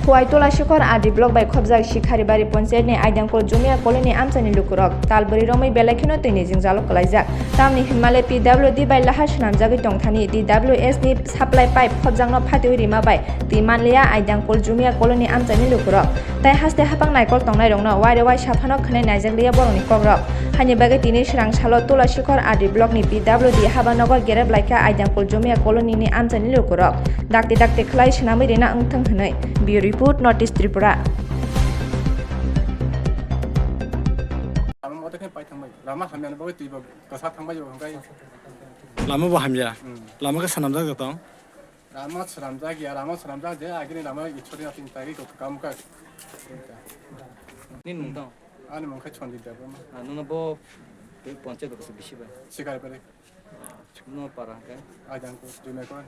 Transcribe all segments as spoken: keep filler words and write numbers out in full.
Khowai Tulasikhor R D block bai khobjak Sikharibari ponchayat ni Aidangkul Jumia colony ni amchaini lukurok tal bwrwi romwi belai kheno twi ni jwngjalo kwlaijak. Tamni hinmale P W D bai lahar swnamjagwi tongthani T W S ni supply pipe khobjakno phatiwi rima bai twi manliya Aidangkul Jumia colony ni amchaini lukurok. Tai haste haphang naikol tongnairokno waire waisa phano khwnai naijakliya borokni kokrok. Haini bagwi tini swrang salo Tulasikhor R D block ni P W D habanogo gerep laikha Aidangkul Jumia colony ni amchaini lukurok. Dakti dakti khlai swnamwi rina wngthwng hwnwi. Bureau Report, North East Tripura. Lama moto khe pai thangbai. Lama hamya ni bagwi twi bo kwsa thangbai bo hwnkhai. Lama bo hamya. Hmm. Lama khe swnamjak jotong. Lama swnamjak ya, lama swnamjak je agini lama ichori na tin tagi ko kam ka. Nini mung tong? Ani mung khe Chondip Debbarma. Ah, nungno bo ponchayat ko bisi bai. Sikar pare. No para hwnkhe? Ajang ko, Jumekon.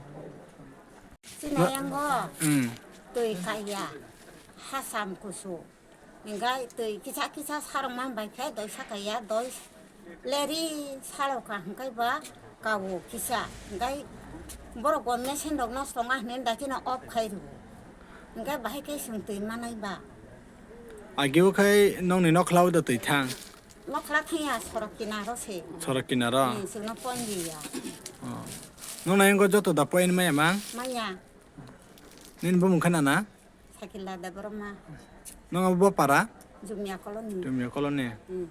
Sinayango Hmm. twi kaiya, hasam kusu. Hingkai twi kisa kisa sarok man bai khe doi sakaiya, doi leri saloka hingkai ba kawo kisa. Hingkai borok bo mesen rok no songa hwnwi daikhe no off khai rwo. Hingkai bahai khe chwng twi manai ba. Agio khai nongni nokhlao da twi thang. Nokhla thangya sorok kinaro se. Sorok kinaro? Hmm, sino point ya. Oh. Nong nai wngkha joto da point maya mang? Maya. Nini bumung khana na? Sakila Debbarma. Nong abo bo para? Jumia colony. Jumia colony. Hmm.